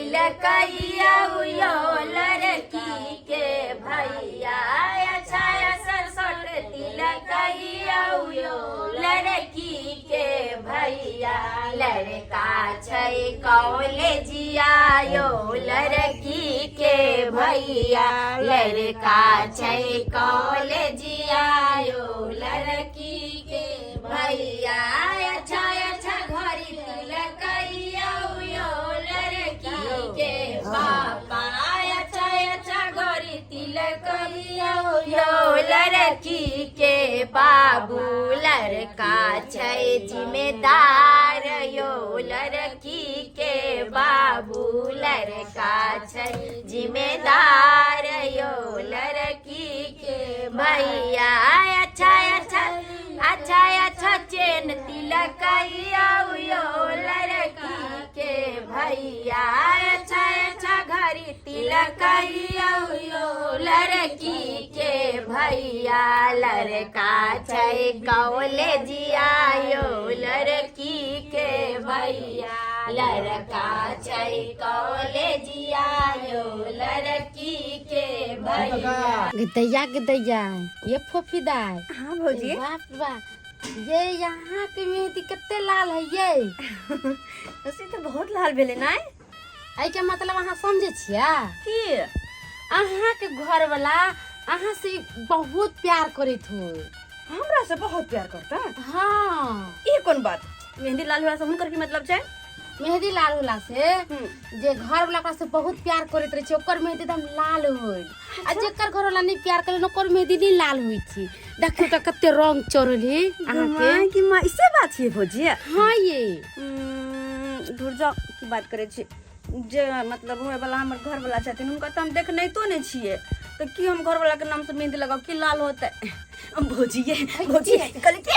तिलक यो लड़की के भैया, अच्छा सरसोट तिलक यो लड़की के भैया। लड़का छै कॉलेजिया यो लड़की के भैया, लड़का छै कॉलेजिया यो लड़की के भैया। अच्छा अच्छा घड़ी तिलक यो लड़की के पापा, अच्छा अच्छा घड़ी तिलक यो लड़की के बाबू। लड़का छै जिम्मेदार यो लड़की के बाबू, लड़का छै जिम्मेदार यो लड़की के भैया। अच्छा अच्छा अच्छा अच्छा चेन तिलक यो लड़की के भैया, अच्छा अच्छा घड़ी तिलक यो लड़की के भैया। लड़का छै कॉलेजिया यो लड़की के भैया, लड़का छै कॉलेजिया यो लड़की के भैया। दैया के दैया, ये फोफी दाई। हाँ भौजी। बाप रे बाप, ये यहाँ के मेहंदी कते लाल है ये। वैसे तो बहुत लाल भेलै ना। एहि के मतलब अहाँ समझे छियै? की? अहाँ के घर वाला अहाँ से बहुत प्यार करैत हो। हमरा से बहुत प्यार करता? हाँ। ई कोन बात, मेहंदी लाल होला से हुनकर की मतलब छै? मेहंदी लाल होला से जे घर वाला ओकरा से बहुत प्यार करैत रहे छै ओकर मेहंदी एकदम लाल होय, आ जेकर घर वाला नहीं प्यार करे ओकर मेहंदी नहीं लाल होय छै। देखियौ तऽ कते रंग चढ़ल है अहाँके। माँ की माँ, इसे बात छियै भौजी? हाँ ये। धुर जाओ, की बात करै छी। जे मतलब होय वाला हमर घर वाला छथिन हुनका तऽ हम देखनैतो नहि छियै, तऽ की हम घर वाला के नाम से मेहंदी लगाउ की लाल होतै? भौजी ये भौजी, कहली की,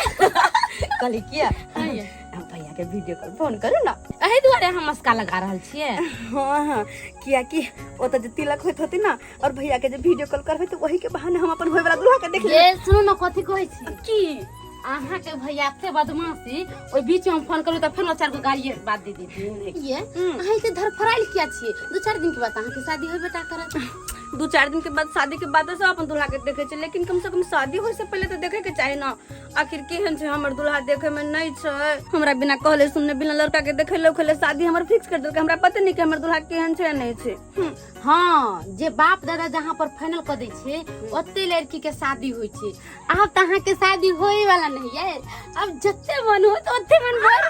कहली की हम भैया के वीडियो कॉल फोन करू ना। एहि दुआरे हम मस्का लगा रहल छियै। हाँ हाँ, कियाकि ओतऽ जे तिलक होइत होतै ना और भैया के जे वीडियो कॉल करबै तऽ वही के बहाने हम अपन होय वाला दूल्हा के देख लेबै। ये सुनू ने, कथी कहै छी? की? अहाँ के भैया एते बदमाशी, ओहि बीच में हम फोन करू तऽ फेर चार गो गाड़िए बात दे देती। ये अहाँ एते धरफड़ायल किया छियै? दू चारि दिन के बाद अहाँ के शादी होय बेटा करत। दू चारि दिन के बाद शादी के बाद सब अपन दूल्हा के देखे छै, लेकिन कम से कम शादी होय से पहले तो देखे के चाही ना, आखिर केहन छै हमर दूल्हा। देखे में नहीं छै, हमरा बिना कहले सुनने बिना लड़का के देखे ले शादी हमर फिक्स कर देलकै, हमरा पते नहीं कि हमर दूल्हा केहन छै या नहीं छै। हाँ, जे बाप दादा जहाँ पर फाइनल कर दै छै ओते लड़की के शादी होइ छै। आब तऽ अहाँ के शादी होए वाला नहीं है, अब जते मन हो तो ओते मन भर।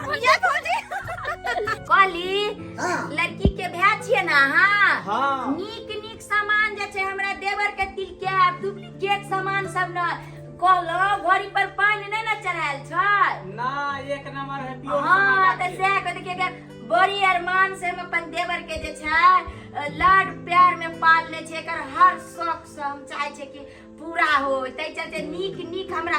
कहली हाँ। लड़की के भाय छियै ना अहाँ? हाँ। नीक नीक सामान जे छै हमरा देवर के तिलके आब डुप्लीकेट सामान सब न कहलो, घड़ी पर पानि नहि ने चढ़ायल छै। ना, एक नंबर है प्योर। हाँ तऽ सएह कहै कि बड़ी अरमान से हम अपन देवर के जे छै लाड प्यार में पालने छै, एकर हर शौक से हम चाहे छै कि पूरा हो, ताहि चलते नीक नीक हमरा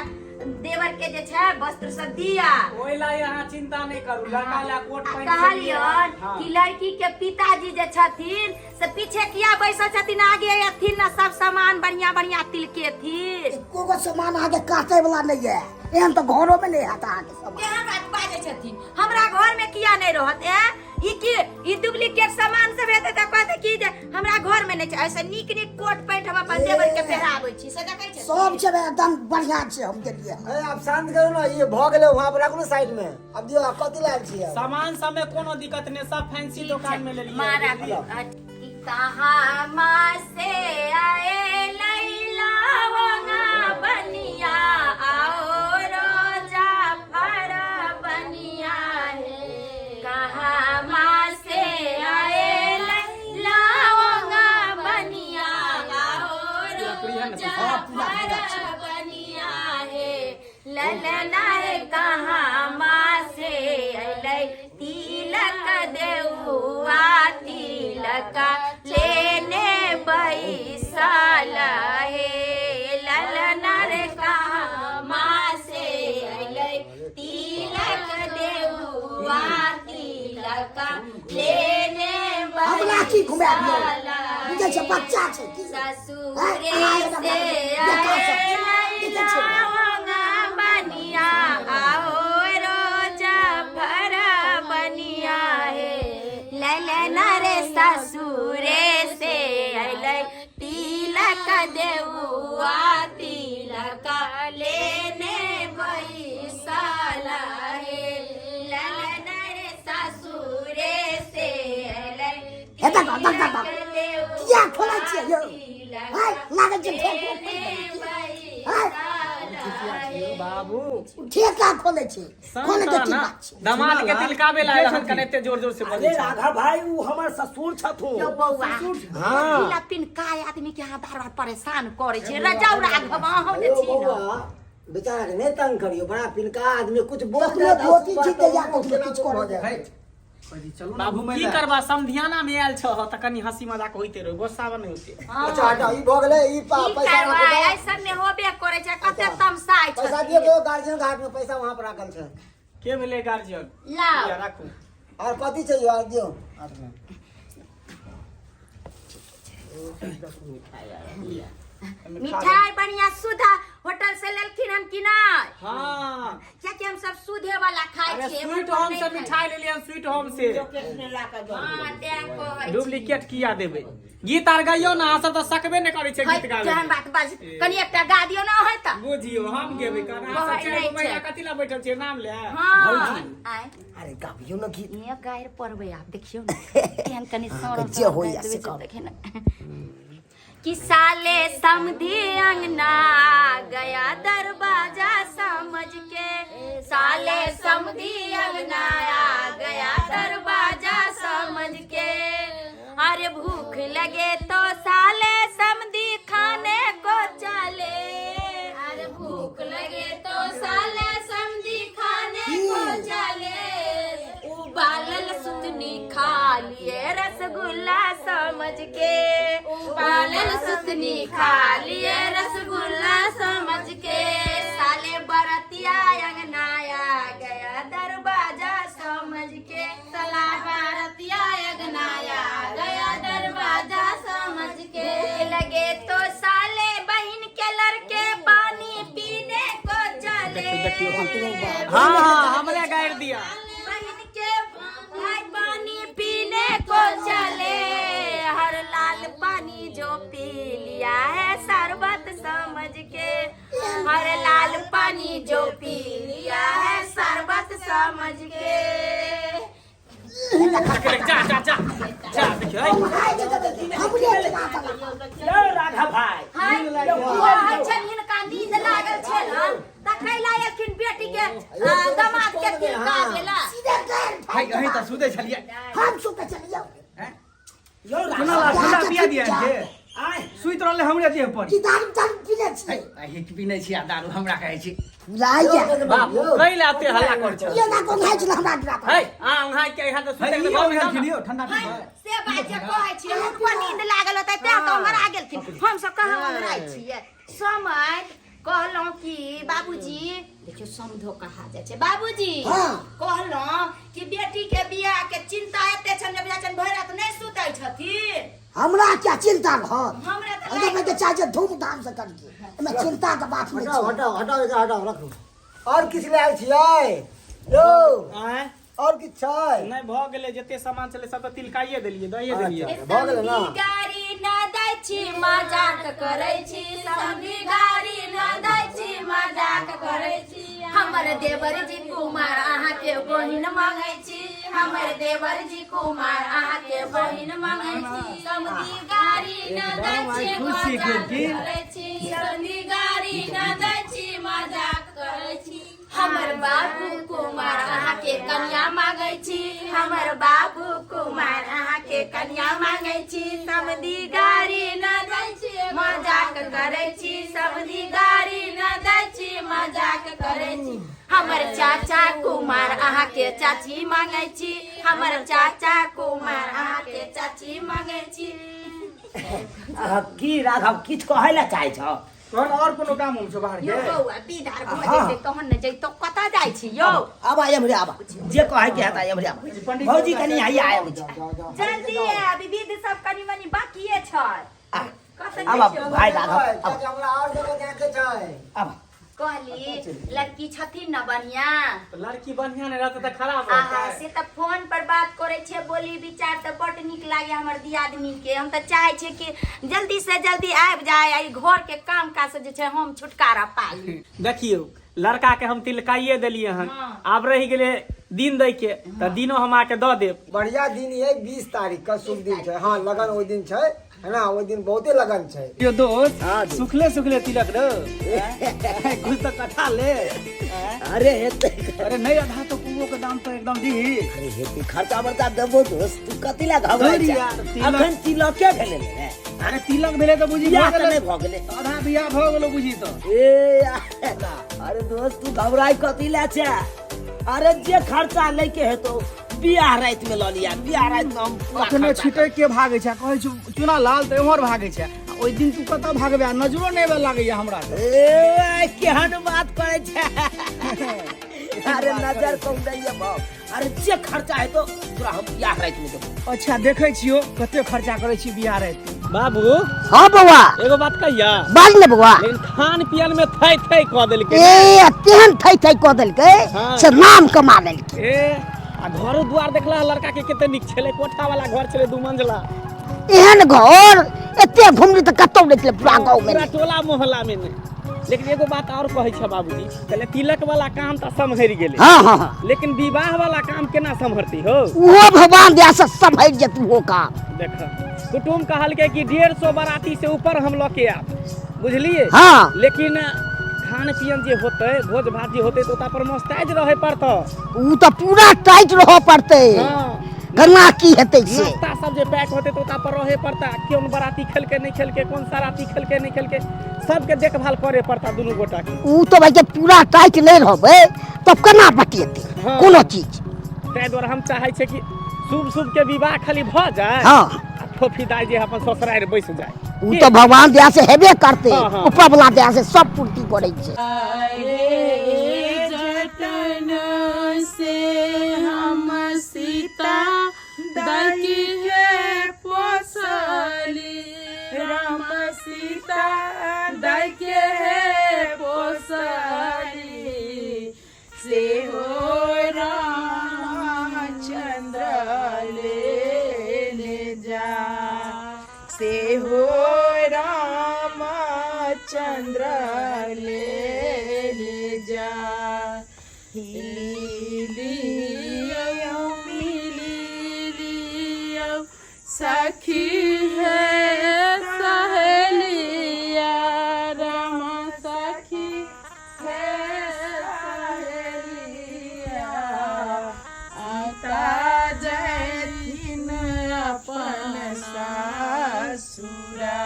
देवर के जे छै वस्त्र सब दिया। ओहि ला अहाँ चिंता नहीं करू, लड़का ला कोट आ पैंट। कहलियन हाँ। कि लड़की के पिताजी जे छथिन से पीछे किया बैसल छथिन, आगे अथिन ना, सब सामान बढ़िया बढ़िया तिलकेथिन। एको गो सामान अहाँके काटे वाला नहीं है, एहन तऽ घरो में नहीं हैत अहाँके सामान। केहन बात बाजै छथिन, हमरा घर में किया नहीं रहत? ए ई की ई डुप्लीकेट सामान सब हेतै तऽ कहतै कि जे हमरा घर में नहीं छै। ऐसे नीक नीक कोट पैंट हम अपन देवर के पहिराबै छी से देखै छै। सब छै एकदम बढ़िया छै, हम देलियै। ए आब शांत करू ना, ये भऽ गेलै, वहाँ पर राखू ने साइड में। अब दियौ, आब कथी लायल छियै? सामान सब में कोनो दिक्कत नहीं, सब फैंसी दुकान में लेलियै। मारा बुझलियै? कहाँ माँ से आए लैला वंगा बनिया, आओ रोजा फर बनिया है। कहाँ माँ से आए लैला वंगा बनिया, आओ रोजा फर बनिया है। ललना है कहाँ माँ से अलै तिलक देउआ, तिलक लेने बैसल हे। ललना रे कहाँ माँ से अलै तिलक देउआ, तिलक लेने हमरा की घुमा दियौ? बैसल। बुझै छै बच्चा छै की? ससुरे अहाँ एकदम से बेकार सब आए छै। देखै छियै ने? लैला बनिया, आओ रोजा भर बनिया हे। ललना रे। ससुरे से अइलै तिलक देउआ तिलक लेने बैसल हे ललन रे ससुरे से अइलै हे देख, देख, देख, देख। किया खोलै छियै यौ? हाय, लागै छै ठेक हाय, बाबू ठेका खोलै छै खोलै के की बात छै दमाद के तिलकाबे ला आयल हन कने एते जोर जोर से अरे बजै छै राघव भाई उ हमर ससुर छथुन यौ बौआ हाँ। पीला पिनकाय आदमी के अहाँ बार बार परेशान करै छी रजाउ राघव अहूँ जे यौ छी ने बौआ बेचारा के नहि तंग करियौ बड़ा पिनका आदमी कुछ बोल कखनो धोती छी दैया कखनो किछु करै जाए बाबू की करबा समधियाना में आयल छह त कनी हंसी मजाक होइते रहो गुस्सा नहि होते अच्छा हटाओ ई भऽ गेलै ई की पैसा करबै राखू एहि सबमे होबे करै छै कते तमसाइ पैसा छथिन दियौ तो गार्जियन के हाथ में पैसा वहां पर राखल छै के भेलै गार्जियन लाउ लिअ, राखू और कथी चाहिए और दियौ हाथ में मिठाई बढ़िया सुधा होटल से लेलखिन हन कि नहि हाँ कियाकि हम सब सुधे वाला खाइ अरे छियै स्वीट होम से मिठाई ले लियन स्वीट होम से हां तें कहै छी। डुप्लीकेट किया देबै गीत आर गाइयो ना अहाँ सब तऽ सकबे नहि करै छै है, गीत गाबै जेहन बात बाज कनि एकटा गा दियौ ना है तऽ बुझियो हम गेबै कना अहाँ सब कहै चारि नहि गो महिला छै। कथी ला बैठल छियै नाम ले हाँ आय अरे गाबियौ ने गीत ये गायर पढ़बै आब देखियौ ने केहन कनि अहाँके सरल जे होइए से करू। देखे ने कि साले समधी अंगना गया दरवाजा समझ के साले समधी अंगना गया दरवाजा समझ के अरे भूख लगे तो साले समधी खाने को चले अरे भूख लगे तो साले समधी खाने को चले उबालल सुतनी खा लिए रसगुल्ला समझ के उबालल सुतनी खा लिए रसगुल्ला समझ के साले बरतिया अंगनाया गया दरवाजा समझ के साला बरतिया अंगनाया गया दरवाजा समझ के भूख लगे तो साले बहन के लड़के पानी पीने को चले हाँ हाँ हमरे गाइड दिया बहन के भाई पानी पीने को चले हर लाल पानी जो पी लिया है शरबत समझ के हर लाल पानी जो पी लिया है शरबत समझ के जा जा जा जा देखियो है। हमरे चला चला यौ राघव भाई हाय कहै छनि हिनका नींद लागल छै ने तऽ कैला एलखिन बेटी के दामाद के तिलका देला सीधे गैर हाय अहीं तऽ सुतै छलियै हम सुते चलियौ यौ सुनल राघव ठंडा पिया दिया के आय सुति रहलै हमरे देह पर की दारू तारू पीने छियै अहीं पीने छी आ दारू हमरा कहै छी फुलाइया बाबू कैला एते हल्ला करै छै ये ना कोन खाइ छलै हमरा गिरा है आ उहाँ के यहाँ तऽ सुतै के घर में जाउ ने। ठंडा हाय, से बात जे कहै छियै हुनको नींद लागल होतै तें तऽ मरा गेलखिन हमसब कहाँ ओंघराइ छियै समय कहलहुँ कि बाबूजी देखियौ समधो कहा जाइ छै बाबूजी हाँ। कहलहुँ कि बेटी के बियाह के चिंता एते छनि जे बुझाइ छनि भरि राति नहि सुतै छथिन हमरा क्या चिंता रहत हमरा तऽ अगर मैं चाहे छै धूमधाम से करिए एहिमे चिंता के बात नहीं हटाओ छै हटाओ हटाओ एकरा हटाओ रखू और किछु ले आयल छियै यौ आँय और किछु छै नहि भऽ गेलै जते सामान छलै सब तऽ तिलकाइए देलियै दइए देलियै अच्छा। भऽ गेलै ने? समधी गारी न दै छी मजाक करै छी समधी गारी न दै छी मजाक करै छी हमर देवर जी कुमार अहाँके बहिन मांगै छी हमर देवर जी कुमार अहाँके बहिन मांगै छी समधी गारी न दै छी मजाक करै छी समधी गारी न दै छी मजाक करै छी हमर बाबू कुमार अहाँके कन्या मांगै छी हमर बाबू कुमार अहाँके कन्या मांगै छी समधी गारी न दै छी मजाक करै छी समधी गारी न दै छी मजाक करै छी हमर चाचा कुमार अहाँके चाची मांगै छी हमर चाचा कुमार अहाँके चाची मांगै छी अहाँ की राघव किछु कहै लए चाहै छौ तहन और कोनो काम उम छौ बाहर यौ के बौआ बिधार भऽ जेतै तहन ने जैतौ कतऽ जाइ छी यौ आब आय हमरे आब जे कहै के हेतै हमरे आब भौजी कनि आइया आबै छै जल्दी अभी विध सब कनि मनि बाकिए छै आ, कतऽ आब जाइ छी भाई राघव आब कियाकि हमरा और जगह जाके छै आब कहली लड़की छथिन न बढ़िया। लड़की बढ़िया नहीं रहते तऽ खराब आहा रहतै। से तऽ फोन पर बात करै छियै, बोली विचार तऽ बड नीक लागे हमर दियादनी के। हम तऽ चाहै छियै कि जल्दी से जल्दी आबि जाय आ ई घर के काम काज से जे छै हम छुटकारा पाली। देखियौ लड़का के हम तिलकाइए देलियै हन, आब रहि गेलै दिन दै के, तऽ दिनो हम आके दऽ देब। बढ़िया दिन ये 20 तारीख का शुभ दिन छै। हाँ लगन ओहि दिन छै है ना, ओहि दिन बहुते लगन छै। यो दोस्त सुखले सुखले तिलक रो कुछ तो कथा ले। अरे हेतै। अरे नहीं आधा तो कुओ के दाम तो एकदम दी। अरे हेतै खर्चा बर्चा देबो दोस्त, तू कथी ला घबराइ धुर छै? यार, तिलक- अखन तिलके भेलै ने। अरे तिलक भेलै तऽ बुझी बियाह भऽ तऽ गेलै। नहि भऽ गेलै। आधा बियाह भऽ गेलो बुझी तऽ। ए अरे दोस्त तू घबराइ कथी ला छै? अरे जे खर्चा लैके हेतौ बियाह राति में लऽ लिया, बियाह राति में हम पूरा अखने खर्चा छिटक के भागै छै, कहै छै चुना लाल तऽ एम्हर भागै छै, आ ओहि दिन तू कतऽ भागबै? आ नजरो नहि आबऽ लागैया हमरा तऽ। ए केहन बात करै छै? अरे नजर कम दैया बाप। अरे जे खर्चा हेतौ तोरा हम बियाह राति में देबौ। अच्छा देखै छियौ कते खर्चा करै छी बियाह राति में। बाबू। हाँ बौआ। एगो बात कहिया? बाज ने बौआ। लेकिन खान पियन में थै थै कऽ देलकै। ए तेहन थै थै कऽ देलकै हाँ। से नाम कमा लेलकै। ए आ घरो द्वार देखला लड़का के कते नीक छलै, कोठा वाला घर छलै 2 मंजिला। एहन घर एते घुमली तऽ कतौ नहि छलै पूरा गाँव में, पूरा टोला मोहल्ला में नहि। लेकिन एगो बात और कहै छै बाबूजी, कहले तिलक वाला काम तऽ सम्हरि गेलै। हाँ, हाँ, हाँ। लेकिन विवाह वाला काम केना सम्हरती हो? उहो भगवान दया से सम्हरि जेतै उहो काम। देख कुटुम कहलकै कि 150 बाराती से ऊपर हम लऽ के आब, बुझलिए? हाँ। लेकिन खान पियन जे होतै, भोज भात जे होतै, तऽ ओता पर मोस्तैज रहै पड़तौ। उ तऽ पूरा टाइट रहऽ पड़तै। हाँ। गन्ना की हेतै से? नाश्ता सब जे पैक होतै तऽ ओता पर रहे पड़ता। कोन बाराती खेलकै नहि खेलकै, कोन सराती खेलकै नहि खेलकै, सबके देखभाल करे पड़ता दुनू गोटा के। उ तऽ भाई जब पूरा टाइट नहि रहबै तब केना बतियेतै हाँ। कोनो चीज। ताहि दुआरे हम चाहै छियै कि शुभ शुभ के विवाह खाली भऽ जाय। हाँ। आ फोफी दाइ जे अपन ससुरारि बैस जाय। उ तऽ भगवान दया से हेबे करतै, हाँ, हाँ। ऊपर वाला दया से सब पूर्ति करै छै। जतन से हम सीता दाई के पोसली, राम सीता दाई के पोसली, से हो रामचंद्र ले जा, से हो रामचंद्र ले जा। लियो मिली लियो सखी है सहेलिया, राम सखी है सहेलिया, आता जयथिन अपन सासुरा।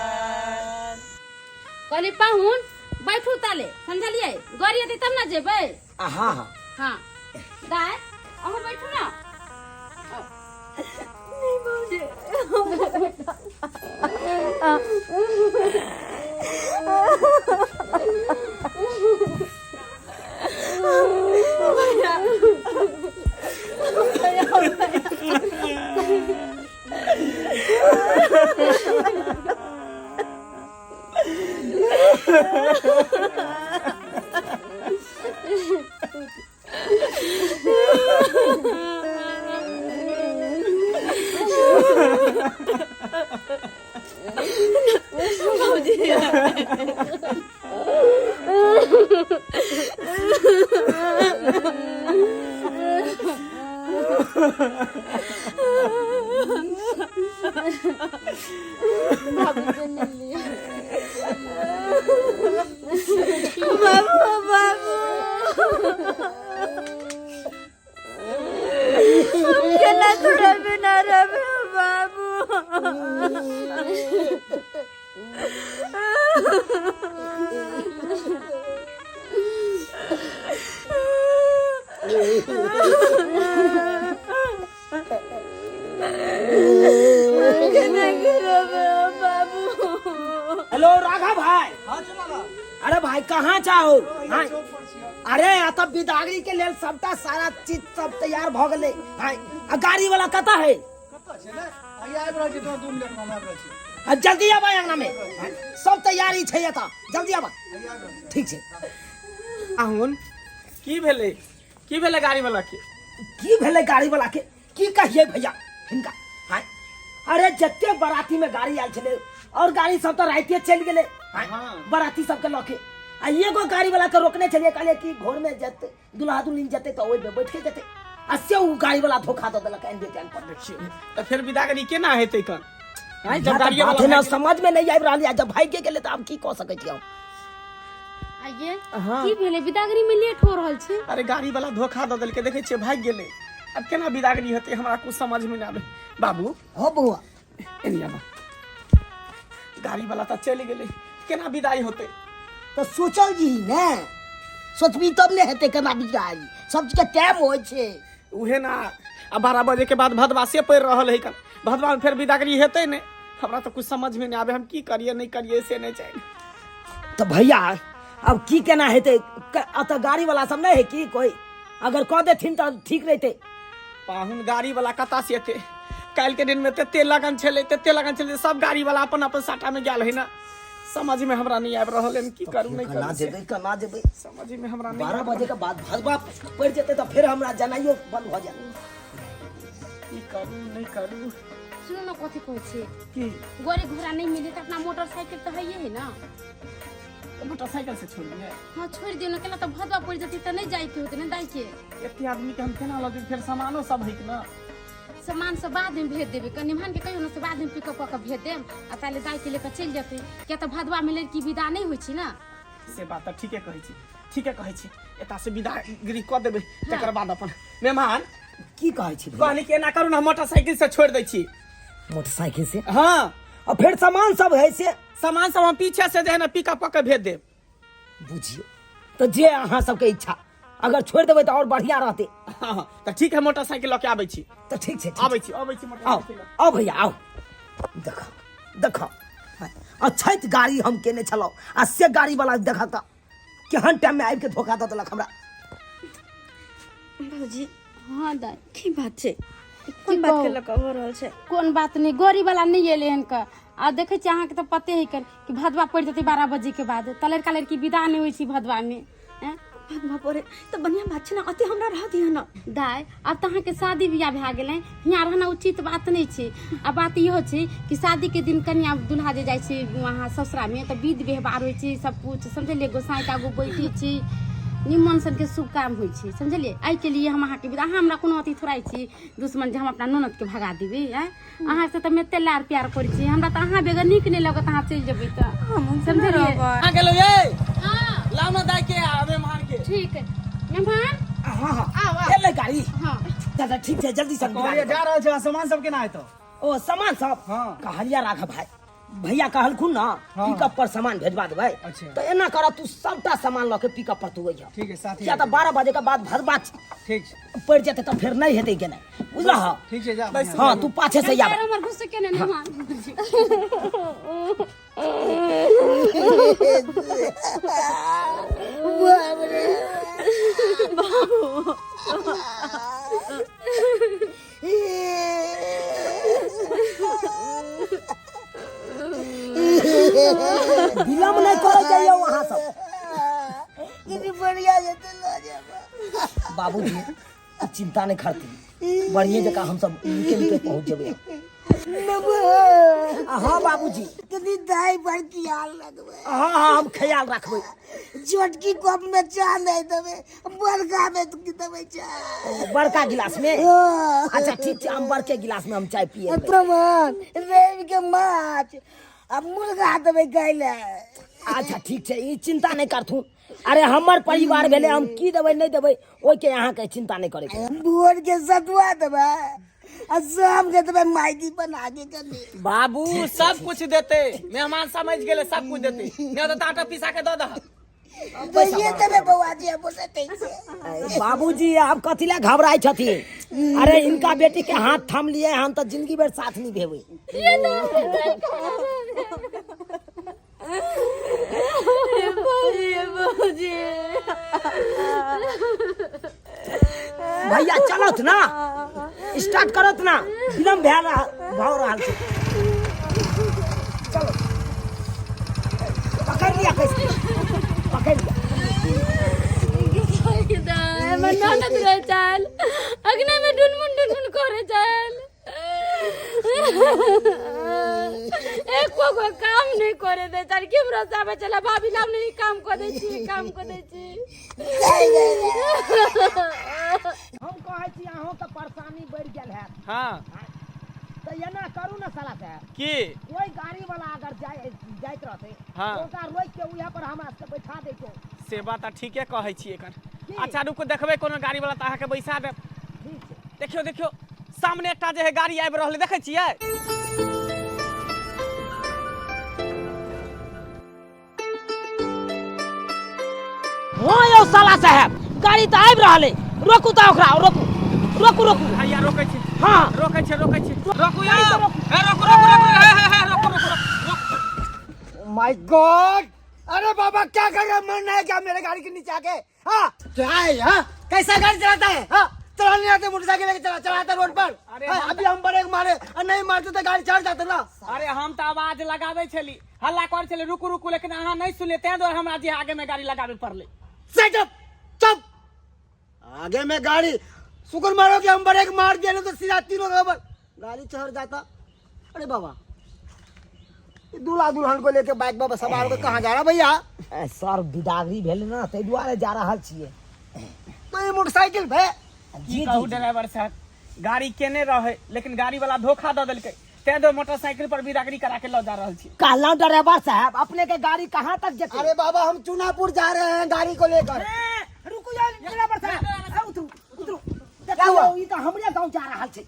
कहली पाहुन बैठू ताले, समझलिए? गाड़ी एतै तब ना जेबै। हाँ हाँ हाँ दाय अहूँ बैठू ना। नहीं भौजी। भैया भैया बाबू बाबू केना तोरा बिना रहबे बाबू। केना रहबे बाबू। हेलो राघव भाई। अरे भाई कहाँ चाहो? हाँ। अरे अतः बिदागरी के लेल सबटा सारा चीज सब तैयार भ गेलै। हाँ, आ गाड़ी वाला कतऽ है? आ जल्दी आबा अंगना में, हाँ, सब तैयारी छै एतऽ, जल्दी आबा। ठीक छै। अहुन की भेलै, की भेलै गाड़ी वाला के? की भेलै गाड़ी वाला के की कहिए भैया हिनका। हाँ, अरे जते बराती में गाड़ी आयल छलै और गाड़ी सब तो राइते चलि गेलै। हाँ, बराती सबके लऽ के आ एगो गाड़ी वाला के रोकने छलियै, कहलियै कि भोर में जते दुल्हा दुल्हिन जते तऽ ओहिमे बैठ के जते, आ से उ गाड़ी वाला धोखा दऽ देलक एन टाइम पर। देखियौ तऽ फेर विदागरी केना हेतै कन? आँय, जब जब गाड़िए बात वाला है ना भागि गेलै। समझ में नहीं आबि रहल है, जब भागि गेलै तऽ आब की कऽ सकै छी हम? आइए हाँ। की भेलै, विदागरी में लेट हो रहल छै? अरे गाड़ी वाला धोखा दऽ देलकै, देखै छियै भागि गेलै, आब केना विदागरी हेतै हमरा कुछ समझ में नहि आबै। बाबू। हो बौआ। एनी आबा, गाड़ी वाला तऽ चलि गेलै, केना विदाई होतै? तऽ सोचल जी ने, सोचबी तब ने हेतै केना विदाई, सब चीजके टाइम होइ छै। उहे ना, आ 12 बजे के बाद भदवा से पड़ि रहल है कन, भदवा में फेर विदागरी हेतै नहि। हमरा तऽ कुछ समझ में नहि आबै, हम की करिए नहि करिए से नहि चाही। तऽ भैया अब की केना हेतै? एतऽ गाड़ी वाला सब नहि है की कोई? अगर कऽ देथिन तऽ ठीक रहितै। पाहुन गाड़ी वाला कतऽ से एतै? काल्हि के दिन में तते लगन छलै, तते लगन छलै, सब गाड़ी वाला अपन अपन साटा में गेल है ना। समझ में हमरा नहीं आबि रहल है, की करू नहीं केना करू से। जेबै, केना जेबै? समझ में हमरा नहीं 12 आबि बजे के बाद भदवा पड़ि जेतै तऽ फेर हमरा जनाइयो बंद भऽ जायत। की करू नहीं करू। सुनू ने, कथी कहै छी? की? गाड़ी घोड़ा नहीं मिले तऽ अपना मोटरसाइकिल तऽ है है ना। तऽ मोटरसाइकिल से छोड़ दिए? हाँ छोड़ दियौ ने, केना तऽ भदवा पड़ि जेतै तऽ नहि जाइके होतै ने दाइके। एते आदमी के हम केना लऽ जेबै? फेर सामानो सब है ना। सामान सब बाद में भेज देबै, कनि मेहमान के कहियो ने से बाद में पिकअप कऽ के भेज देब, आ ताले दाइ के लेके चलि जेतै, किया तऽ भदवा में लड़की विदा नहि होइ छै ना। से बात तऽ ठीके कहै छी, ठीके कहै छी। एतऽ से विदागिरी कऽ देबै तकर बाद अपन मेहमान। की कहै छी भैया? कहली कि एना करू ने, मोटरसाइकिल से छोड़ि दै छी। मोटरसाइकिल से? हाँ। आ फेर सामान सब है से? सामान सब हम पीछे से जे है ना पिकअप कऽ के भेज देब। बुझियौ तऽ जे अहाँ सबके इच्छा, अगर छोड़ि देबै तऽ और बढ़िया रहतै। हाँ हाँ तऽ ठीक है, मोटरसाइकिल लऽ के आबै छी। तऽ ठीक छै, ठीक आबै छी, आबै छी आउ मोटरसाइकिल लऽ। आउ भैया आउ। देखऽ देखऽ, अछैत गाड़ी हम केने छलहुँ आ से गाड़ी वाला देखऽ तऽ केहन टाइम में आबि के धोखा दऽ देलक हमरा। भौजी। हाँ दाइ। की बात छै, कोन बात के लऽ कऽ भऽ रहल छै? कोन बात नहि, गाड़ी वाला नहि एलै हन कऽ, आ देखै छियै अहाँके तऽ पते है कन कि भदवा पड़ि जेतै 12 बजे के बाद, तऽ लड़का लड़की विदा नहि होइ छै भदवा में। हैं? भदवा पड़े तऽ बढ़िआँ बात छै ने, अते हमरा रह दिअ ने। दाइ आब तऽ अहाँके शादी बियाह भए गेलै, हियाँ रहना उचित बात नहि छै। आ बात इहो छै कि शादीके दिन कनिया दुल्हा जे जाइ छै वहाँ ससुरामे तऽ विध व्यवहार होइ छै सब कुछ, समझलियै? गोसाइके आगू बैठै छै, निमन सनके शुभ काम होइ छै, समझलियै? एहिके लिए हम अहाँके विदा, अहाँ हमरा कोनो अथी थोड़ा छी दुश्मन जे हम अपना ननदके भगा देबै? आँय, अहाँ से तऽ हम एते लाड़ प्यार करै छी, हमरा तऽ अहाँ बगैर नीक नहि लगत, अहाँ चलि जेबै तऽ, समझलियै? कहाँ गेलौ ये? लाउ ना दाइ के आ मेहमान के। ठीक है मेहमान। हाँ हाँ आउ आउ। एलै गाड़ी। हाँ दादा ठीक छै, जल्दी से कहलियै जा रहल छै, सामान सब केना हेतौ? ओ सामान सब? हाँ। कहलिया राघव भाई, भैया कहलखुन ना हाँ। पिकअप पर सामान भेजवा देबै। अच्छा। तऽ एना कर, तू सबटा सामान लऽ के पिकअप पर तू अइह। ठीक है, साथ ही। किया तऽ 12 बजे के बाद भदवा ठीक छै। पड़ि जेतै तऽ फेर नहि हेतै गेनाइ, बुझलह? ठीक छै, जा। हाँ तू पाछे से आब। हमर घुस के ने मेहमान। विलम्ब नहि करै जाइयौ अहाँ सब। दीदी बढ़िया जेतै लऽ जायब। बाबूजी तू चिंता नहीं करती, बढ़िए जकाँ हम सब निके निके पहुँच जेबै। हाँ बाबूजी। कनी दाई पर ख्याल रखबै। हाँ हाँ हम ख्याल रखबै। छोटकी कप में चाह नहीं देबै, बड़का में देबै चाह। बड़का गिलास में? हाँ। अच्छा ठीक छै, हम बड़के गिलास में हम चाय पिए। तमन रवि के माछ आ मुर्गा देबै खाय लए। अच्छा ठीक छै, ई चिंता नहीं करथुन। अरे हमर परिवार भेलै, हम की देबै नहीं देबै ओहिके अहाँके चिंता नहीं करे के। भोर के सतुआ देबै आ शाम के देबै मैगी बना के कनी। बाबू सब कुछ देते, मेहमान समझ गेले, सब कुछ देते, नहीं तो आटा पिसा के दऽ दह। दैये देबै बौआ जी, हम बोलते छै। बाबूजी आप कथी ला घबराइ छथिन? अरे इनका बेटी के हाथ थाम लिए हम तो जिंदगी भर साथ निभेबै। भैया चलत ना, स्टार्ट करत ना, विलम्ब भए रहा भऽ रहल छै। चलो पकड़ लिया, कैसे पकड़ लिया। ननद रहे चाल अग्नि में डुनमुन डुनमुन करे चाल एको गो काम नहीं करे दे चाल केमरो से आबै छलै भाभी लाब नहीं काम कऽ दै छी काम कऽ दै छी। हम कहै छी अहूँके परेशानी बढ़ि गेल हैत। हाँ। तऽ एना करू ने साला साहब की कोई गाड़ी वाला अगर जाइत रहतै, हाँ। तऽ ओकरा रोकि के उएह पर हमरा सबके बैठा दैतौ। से बात तऽ ठीके कहै छी एकर। की? अच्छा रुकू, देखबै कोनो गाड़ी वाला तऽ अहाँके बैसा देब। ठीक छै। देखियौ देखियौ, सामने एकटा जे है गाड़ी आबि रहल है, देखै छियै? हाँ यौ साला साहब, गाड़ी तऽ आबि रहल है, रोकू तऽ ओकरा, रोकू रोकू रोकू। हैया रोकै छी। हाँ। रोकै छी, रोकै छी, रोकू यौ। गाड़ी तऽ रोकू। हे रोकू रोकू रोकू, हे हे हे रोकू रोकू रोकू। My God, अरे बाबा क्या कर रहे हो? मरना है क्या मेरे गाड़ी के नीचे आके? हाँ क्या है? हाँ कैसा गाड़ी चलाता है? हाँ चला नहीं आते, मोटरसाइकिल लेके चला चलाता रोड पर। अरे हाँ, हम अभी हम ब्रेक मारे और नहीं मारते तो गाड़ी चढ़ जाते ना। अरे हम तो आवाज लगावे छली, हल्ला कर छली रुकू रुकू, लेकिन अहाँ नहीं सुनले, तें दुआरे हमरा जे आगे में गाड़ी लगावे पड़ले। सेट अप, चुप, आगे में गाड़ी शुक्र मारो कि हम ब्रेक मार दिए, नहीं तो सीधा तीनों बराबर गाड़ी चढ़ जाता। अरे बाबा ये दूल्हा दुल्हन को लेके बाइक बाबा सवार होकर कहाँ जा रहा भैया? सर बिदागरी भेल ना ताहि दुआरे जा रहल छियै। तो ये मोटरसाइकिल पे की कहू ड्राइवर साहब, गाड़ी केने रहे लेकिन गाड़ी वाला धोखा दऽ देलकै, तें दो मोटरसाइकिल पर बिदागरी करा के लऽ जा रहल छी। कहलहुँ ड्राइवर साहब अपने के गाड़ी कहाँ तक जेतै? अरे बाबा हम चुनापुर जा रहे हैं गाड़ी को लेकर। रुकू जाओ ड्राइवर साहब, उतरू उतरू। क्या हुआ? देखियौ ई तऽ हमरे गाँव जा रहल छै।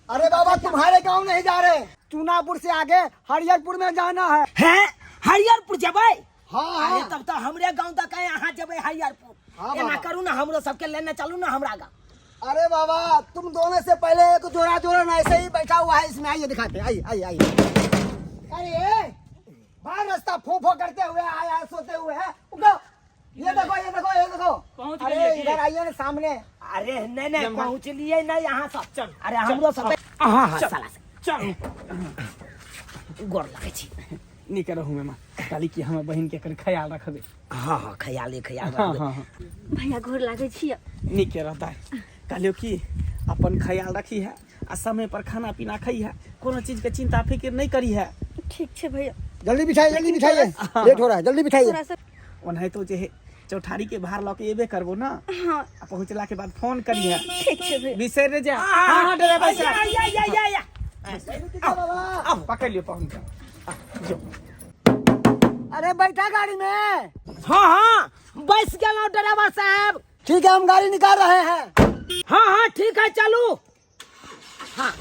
अरे बाबा तुम्हारे गांव नहीं जा रहे, चुनापुर से आगे हरिहरपुर में जाना है। हैं हरिहरपुर जेबै? हाँ, हाँ। अरे तब तो हमरे गांव तक है, अहाँ जेबै हरिहरपुर। हाँ, एना बाबा। करू ना हमरो सबके लेने चलू ना हमरा गांव। अरे बाबा तुम दोनों से पहले एक जोड़ा जोड़ा ऐसे ही बैठा हुआ है इसमें, आइए दिखाते, आइए आइए आइए। अरे बाहर रास्ता फो फो करते हुए आया है, सोते हुए है। उठो, ये देखो ये देखो ये देखो। पहुंच अरे गेलिए की? इधर आइए ना सामने। अरे नहीं नहीं जम्मा। पहुंच लिए नहीं यहाँ सब। चल, अरे चल, हमरो सब चल। हाँ हाँ चल, साला से। चल। गोर लगै छी। नीक रहू मेमा, कहली कि हमर बहिन के कनि ख्याल रखबै। हाँ हाँ ख्याले ख्याल हाँ, रखबै। हाँ, हाँ। भैया गोर लागै छी। नीके रहता है। कहलियो कि अपन ख्याल रखी है आ समय पर खाना पीना खाई है, कोनो चीज के चिंता फिक्र नहीं करी है। ठीक छै भैया। जल्दी बिठाइए, जल्दी बिठाइए, लेट हो रहा है, जल्दी बिठाइए। थोड़ा सा ओनाहितो जे है चौठारी के भार लऽ के एबे करबो ना। हाँ। आ पहुंचला के बाद फोन करी है। ठीक छै भैया। बिसरि नहि जा। हाँ, हाँ, ड्राइवर साहब। या, या, या, या। आओ, पकड़ लियो पहुंच जाओ। जो। अरे बैठा गाड़ी में। हाँ हाँ बैस गेलहुँ ड्राइवर साहब। ठीक है हम गाड़ी निकाल रहे हैं। हाँ हाँ ठीक है चलू। हाँ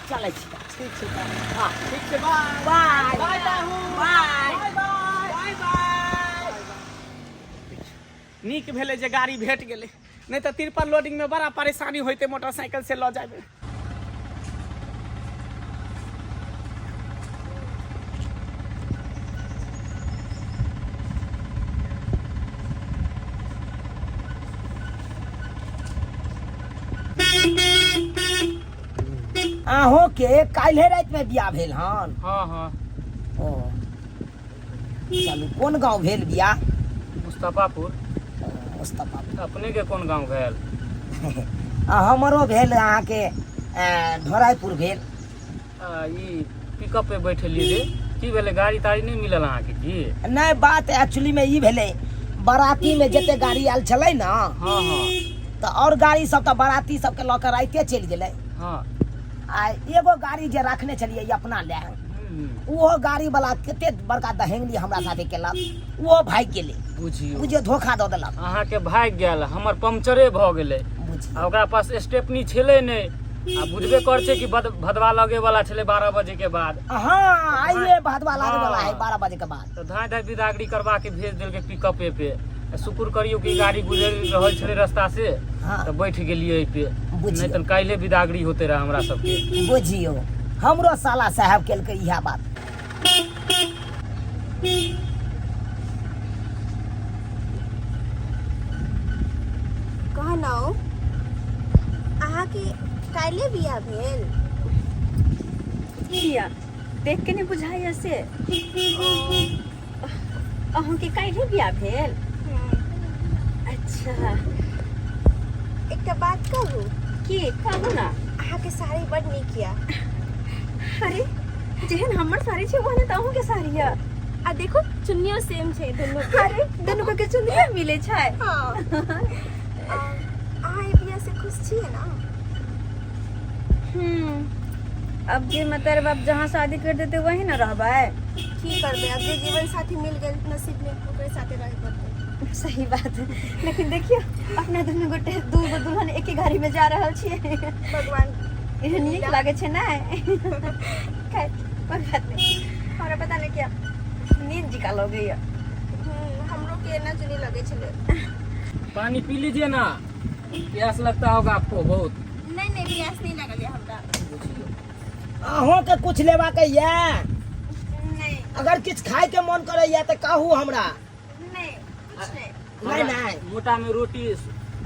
चलै छी। ठीक छै, हाँ। ठीक छै, बाय। बाय। बाय पाहुन। बाय। बाय, बाय। Bye, bye. नीक भेलै जे गाड़ी भेट गेलै, नहीं तऽ तिरपल लोडिंग में बड़ा परेशानी होइते मोटरसाइकिल से लऽ जायमे। अहों के काल्हे राति में बियाह भेल हन? हाँ हाँ। ओ चलू, कोन गांव भेल बियाह? मुस्तफापुर। मुस्तफापुर। अपने के कोन गांव भेल? हमरो भेल अहाँ के ढोराईपुर भेल। ई पिकअप पे बैठलियै रे, की भेलै गाड़ी ताड़ी नहीं मिलल अहाँ के की? नहीं, बात एक्चुअली में ई भेलै, बाराती में जते गाड़ी आयल छलै ना, हाँ, हाँ। तो और गाड़ी सब तो बाराती सबके लऽ के राइते चलि गेलै। हाँ। आ एगो गाड़ी जे रखने छलियै अपना लए, ओहो गाड़ी वाला कते बड़का दहेंगली हमरा साथे केलक, ओहो भागि गेलै। बुझियौ। बुझियौ धोखा दऽ देलक। अहाँ के भागि गेल, हमर पंक्चरे भऽ गेलै। बुझियौ। आ ओकरा पास स्टेपनी छलै नहि, आ बुझबे कर छै कि भदवा लगे वाला छलै 12 बजे के बाद। हाँ, आइए भदवा लागे वाला है हाँ। 12 बजे के बाद। तऽ धाँइ धाँइ बिदागरी करवा के भेज देलकै पिकअपे पे। आ शुक्र करियौ कि गाड़ी गुजरि रहल छलै रास्ता से, हाँ। तऽ बैठ गेलियै एहि पे, बुझियौ। नहि तऽ काल्हि बिदागरी होते रहे हमरा सबके। बुझियौ, हमरो साला साहब केलकै इएह बात। कहलहुँ अहाँके काल्हि बियाह भेल? किया देख के नहीं बुझाइया से? अहाँके काल्हि बियाह भेल? अच्छा एकटा बात कहू की कहू ना अहाँके साड़ी बड नीक यऽ अरे जेहन हमर साड़ी छै ओहने तऽ अहूँके साड़ी यऽ आ देखो चुन्नियो सेम छै दुनू के अरे दुनू के चुन्नियो मिले छै हाँ अहाँ ई बियाह से खुश छियै ना अब जे मतर बाप जहाँ शादी कर देते वही ना रहबै की करबै अब जे जीवन साथी मिल गेल नसीब में ओकरे साथे रहे पड़तै सही बात है लेकिन देखियो अपना दुनू गोटे दू गो दुल्हन एके गाड़ी में जा रहल छियै भगवान एहन नीक लागै छै ने खैर कोई बात नहीं हमरा पता नहीं क्या नींद जिका लगैया हमरो के एना चुनी लगै छलै पानी पी लीजिए ना प्यास लगता होगा आपको बहुत नहीं नहीं प्यास नहीं लगल है हमरा अहों के कुछ लेवा के ये नहीं अगर किछ खाए के मन करे ये तो कहू हमरा नहीं कुछ नहीं नहीं नहीं मोटा में रोटी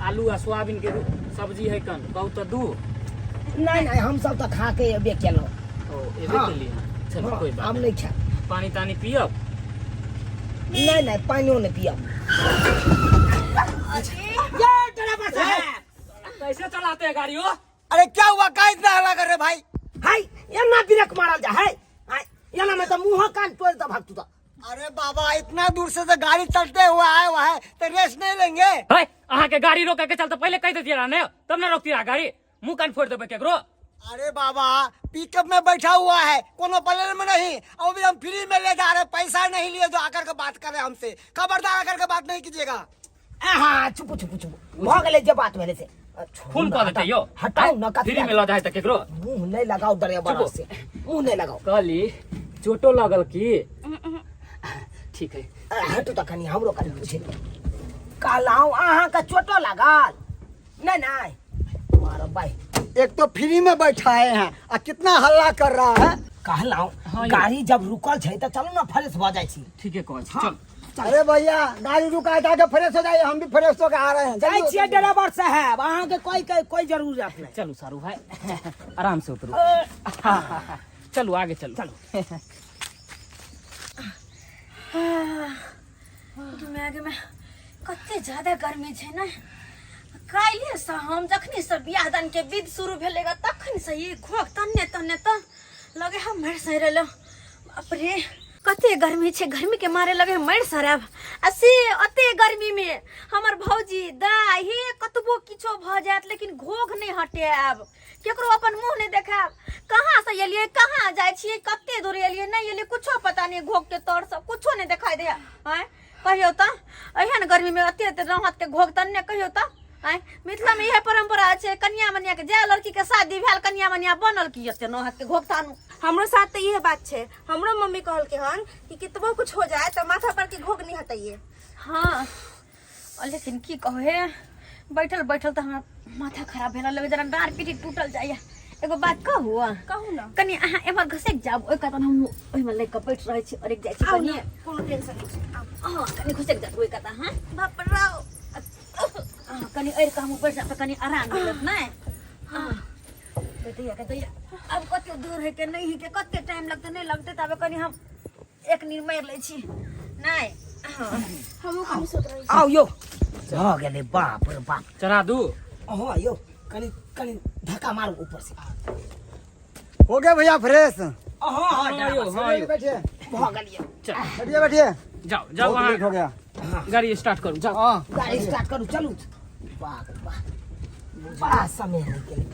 आलू आ सोयाबीन के सब्जी है कन कहू तो दू नहीं नहीं हम सब तो खा के एबे केलहुँ ओ एबे हाँ। के लिए चलो हाँ, कोई बात हम नहीं खाएब पानी तानी पियब नहीं नहीं पानियो नहीं पियब ये ड्राइवर साहब कैसे चलाते हैं गाड़ी हो अरे क्या हुआ का इतना हल्ला कर रहे भाई हाय एना ब्रेक मारल जा है हाय एना में तो मुंह कान तोड़ दे भाग तू तो अरे बाबा इतना दूर से तो गाड़ी चलते हुए आए हुआ है तो रेस्ट नहीं लेंगे है अहाँ के गाड़ी रोके के चलते पहले कह देतियै ने तब ना रोकती रहा गाड़ी मुंह कान फोड़ देबै केकरो अरे बाबा पिकअप में बैठा हुआ है कोनो प्लेन में नहीं और भी हम फ्री में ले जा रहे पैसा नहीं लिए जो आकर के बात कर रहे हमसे खबरदार आकर के बात नहीं कीजिएगा हाँ चुप चुप चुप भऽ गेलै जे बात भेलै से खून कऽ देतै यौ हटाउ न कथी फ्री में लऽ जाइ तऽ केकरो मुंह नहीं लगाओ ड्राइवर से मुंह नहीं लगाओ कहली चोटो लगल की ठीक है हटू तऽ कनि हमरो कनि पूछे कहलहुँ अहाँके चोटो लागल नहीं नहीं मारो भाई एक तो फ्री में बैठाए हैं आ कितना हल्ला कर रहा है कहलहुँ हाँ, यौ। गाड़ी जब रुकल छै तऽ चलू ने फ्रेश भऽ जाइ छी ठीके कहै छी चल अरे भैया गाड़ी रुका है जाके फ्रेश हो जाइए हम भी फ्रेश होकर आ रहे हैं जाइ जल्दी छियै ड्राइवर साहब अहाँके कोई कोई कोई जरूरत नहीं चलू सारू भाई आराम से उतरू चलू आगे चलू चलू गे माय कते ज्यादा गर्मी छै ने काल्हिसँ हम जखनीसँ बियाह दानके विध शुरू भेलै ग तखनसँ ई घोघ तन्ने तन्ने तऽ लगे हम मरि सहि रहलहुँ बाप रे कते गर्मी छै गर्मीके मारे लगे मरि सड़ब आ से ओते गर्मीमे हमर भौजी दाइ हे कतबो किछो भऽ जायत लेकिन घोघ नहि हटायब केकरो अपन मुँह नहि देखायब कहाँ से एलियै कहाँ जाइ छियै कते दूर एलियै नहि एलियै कुछो पता नहि घोघ के तर सब कुछो नहि देखाइ दैया आँय कहियौ तऽ एहन गर्मीमे एते एते रहत के घोघ तन्ने कहियौ तऽ आँय मिथिलामे इएह परम्परा छै कनिया मनिया के जाय लड़की के शादी भेल कनिया मनिया बनल की एते नहत के घोघ तानू हमरो साथ तऽ इहे बात छै हमरो मम्मी कहलकै हन कि कितबो कुछ हो जाए तऽ माथा पर के घोघ नहीं हटैये हाँ और लेकिन की कहू हे बैठल बैठल तऽ हमरा माथा खराब भेल लगे जरा डाँड़ पीठी टूटल जाइए एगो बात कहू कहू ना कनि अहाँ एम्हर घसकि जाउ ओहि कातन हम ओहिमे लागि कऽ बैठ रहै छी अड़कि जाइ छी आउ कनि ना कोनो टेंशन नहीं छै आउ हँ कनि घसकि जाउ ओहि कात अहाँ बाप राव हँ, कनि अड़ि कऽ हम बैठ जायब तऽ कनि आराम मिलत नहि हँ दैया के दैया आब कते दूर है के नहीं है के कते टाइम लगतै नहीं लगतै ताबे कनि हम एक नींद मारि लै छी नहि हमहूँ कनि सुत रहै छी आउ यौ भऽ गेलै बाप रे बाप चढ़ा दू हँ यौ कनि कनि धक्का मारू ऊपर से हो गया भैया फ्रेश हँ हँ हाँ यौ हाँ यौ बैठिए भऽ गेलियै चल बैठिए बैठिए जाओ जाओ बहुत लेट हो वहाँ गया गाड़ी स्टार्ट करू जाओ हाँ गाड़ी स्टार्ट करू चलू बाप रे बाप बड़ा समय लागि गेलै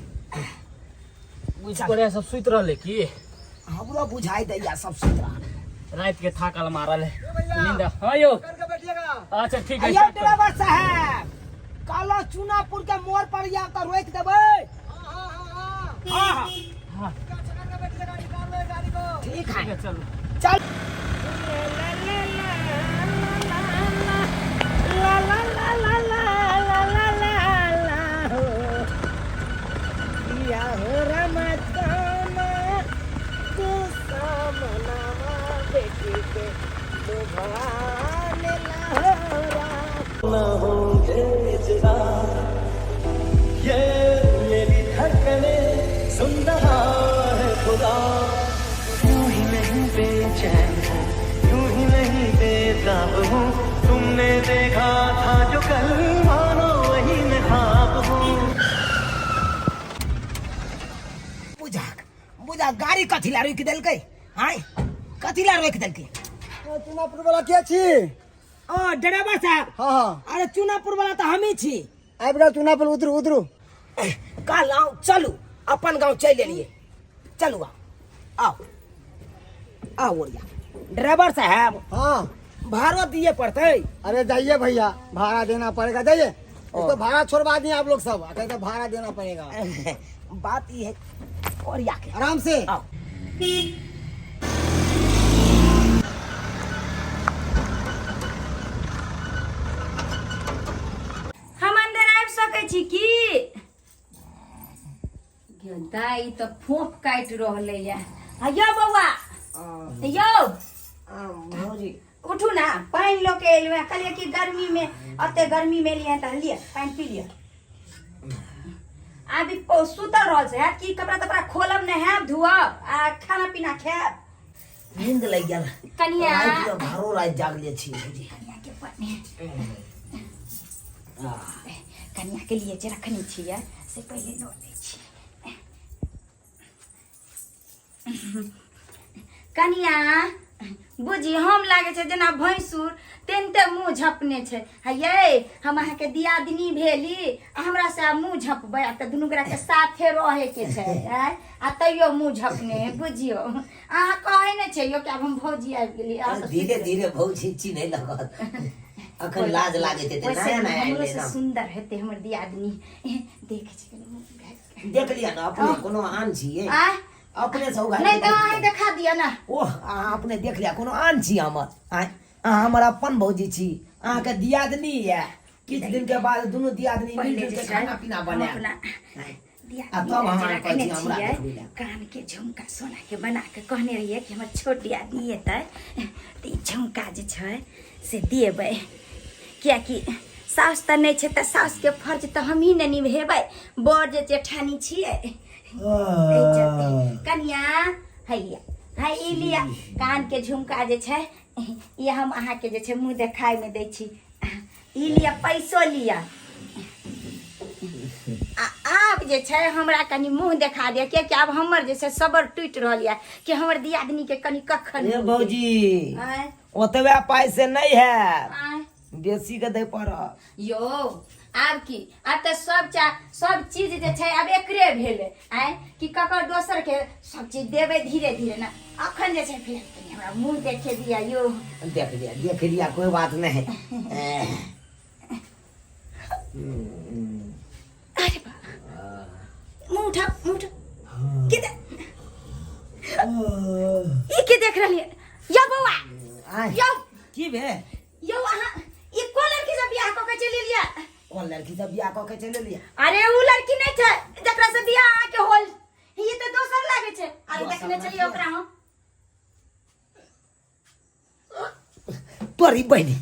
बुझ पड़े सब सुति रहले की हमरो बुझाइ दैया सब सुति रहल रात के थाकल मारल है नींद हाँ यौ करके बैठिएगा अच्छा ठीक है अयौ स्टार्ट करू। ड्राइवर साहब काला चूनापुर के मोड़ पर या तऽ रोकि देबै हाँ हाँ ठीक है ठीक है चलू चल ये मेरी धड़कनें सुन रहा है खुदा यूं ही नहीं बेचैन हूँ यूं ही नहीं बेताब हूँ तुमने देखा था जो कल बुझा गाड़ी कथी ला रोकि देलकै आय कथी ला रोकि देलकै चुनापुर वाला के छी ओ ड्राइवर साहब हाँ हाँ अरे चुनापुर वाला तऽ हमही छी आबि गेल चुनापुर उतरू उतरू कहलहुँ चलू अपन गाँव चलि एलियै चलू आउ आउ आओ ओरिया ड्राइवर साहब हाँ भाड़ो दिए पड़तै अरे जाइए भैया भाड़ा देना पड़ेगा जाइए एक तो भाड़ा छोड़वा दिए आप लोग सब कहते तो भाड़ा देना पड़ेगा बात ये है ओरिया के आराम से आओ हम अंदर आबि सकै छी की दाई तऽ फोफ काटि रहलै या यौ बौआ यौ भौजी उठू ना पानि लऽ के एलहुँ हेँ कहलियै कि गर्मीमे एते गर्मीमे एलियै हेँ तऽ लिअ पानि पी लिअ आब ई सुतल रहल छै हैत कि कपड़ा तपड़ा खोलब नहायब धोअब आ खाना पीना खायब नींद लागि गेल कनिया राति मे भरो राति जागले छी भौजी कनिया के पानि कनिया के लिए जे रखने छियै से पहिले लऽ लै छी कनिया बुझी हम लागै छै जेना भैंसुर तेनते मुँह झपने छै हे यै हम अहाँके दियादनी भेली आ हमरा से आब मुँह झपबै आब तऽ दुनू गोटाके साथे रहैके छै आँय आ तैयो मुँह झपने है बुझियौ अहाँ कहै नहि छै यौ कि आब हम भौजी आबि गेली आब तऽ धीरे धीरे भौजी चिन्है लगत अखन लाज लागैत हेतै वैसे नया नया हमरो एलै से ना सुंदर हेतै हमर दियादनी देखै छी कनि मुँह उघारि देख लिअ ने अपने कोनो आन छियै आँय अपने से उघारि नहि के तऽ देख अहाँ लिअ। देखा दिअ ने ओह अहाँ अपने देख लिअ कोनो आन छी हमर आँय अहाँ हमर अपन भौजी छी अहाँके दियादनी यऽ किछु दिन के बाद दुनू दियादनी पहिले मिलजुल जे के छै, खाना पीना हम बनायब अपना आँय। दियादनी आ तब लए हम जे अहाँके कहै रखने छी हमरा छियै देखबै लए कानके झुमका सोनाके बना कऽ कहने रहियै कि हमर छोट दियादनी एतै तऽ ई झुमका जे छै से देबै किएकि साउस तऽ नहि छै तऽ साउसके फर्ज तऽ हमही ने निभेबै बड़ जे जेठानी छियै एहि चलते कनिया हैया है ई लिअ कानके झुमका जे छै ई हम अहाँके जे छै मुँह देखाइमे दै छी ई लिअ पैसो लिअ आ आब जे छै हमरा कनि मुँह देखा दिअ कियाकि आब हमर जे छै सबर टूटि रहल यऽ कि हमर दियादनीके कनि कखन ए भौजी आँय ओतबे पाइ से नहि हैत आँय बेसी के दै पड़त यौ आब की आब तऽ सब चा सब चीज जे छै आब एकरे भेलै आँय कि ककर दोसर के सब चीज देबै धीरे धीरे ने अखन जे छै फिलहाल कनि हमरा मुँह देखे दिअ यौ देख लिया देख लिया कोई बात नहीं अरे बा मुँह उठा मुँह उठा के दे ई के देख रहलियै यौ बौआ यौ की भेल यौ अहाँ ई कोन लड़की से बियाह कऽ के चलि एलियै कोन लड़की से बियाह कऽ के चलि एलियै अरे उ लड़की नहीं छै जकरा से बियाह अहाँ के होल ई तऽ दोसर लागे छै अरे दोसर देखने चलिए ओकरा हम तोरी बहिनी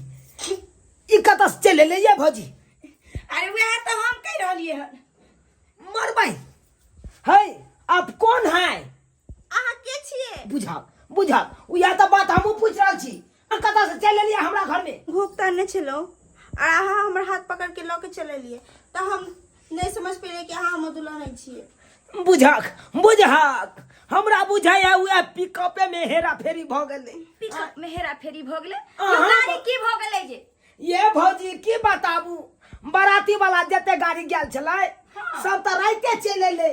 ई कतऽ से चलि एलै ये भौजी अरे वएह तऽ हम कहि रहलियै हन मरबै है आप कौन है अहाँ के छियै बुझाओ बुझाओ उएह तऽ बात हमहूँ पूछि रहल छी अहाँ कतऽ से चलि एलियै हमरा घरमे भूख तऽ नहि छलौ और अहाँ हमर हाथ पकड़ के लऽ के चलि एलियै तऽ हम नहि समझ पेलियै कि अहाँ हमर दुल्हा नहि छियै बुझक बुझक हमरा बुझाइया उएह पिकअपे मे हेरा फेरी भऽ गेलै पिकअप में हेरा फेरी भऽ गेलै अहाँ यौ गाड़ी की भऽ गेलै जे ये भौजी की बताबू बराती वाला जते गाड़ी गेल छलै सब तऽ राइते चलि एलै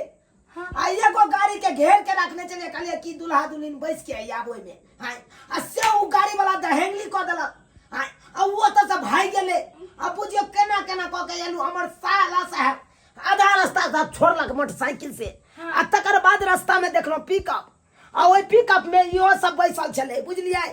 आ एगो गाड़ी के घेर के रखने छलियै कहलियै कि दुल्हा दुल्हिन बैस के आब ओहिमे आँय आ से ओ गाड़ी वाला दहेंगली कऽ देलक आँय आ ओ ओतऽ से भागि गेलै आ बुझियौ केना केना कऽ के एलहुँ हमर साला साहेब आधा रास्ता सब छोड़लक मोटरसाइकिल से आ तकर बाद रास्ता में देखलहुँ पिकअप आ ओहि पिकअप में इहो सब बैसल छलै बुझलियै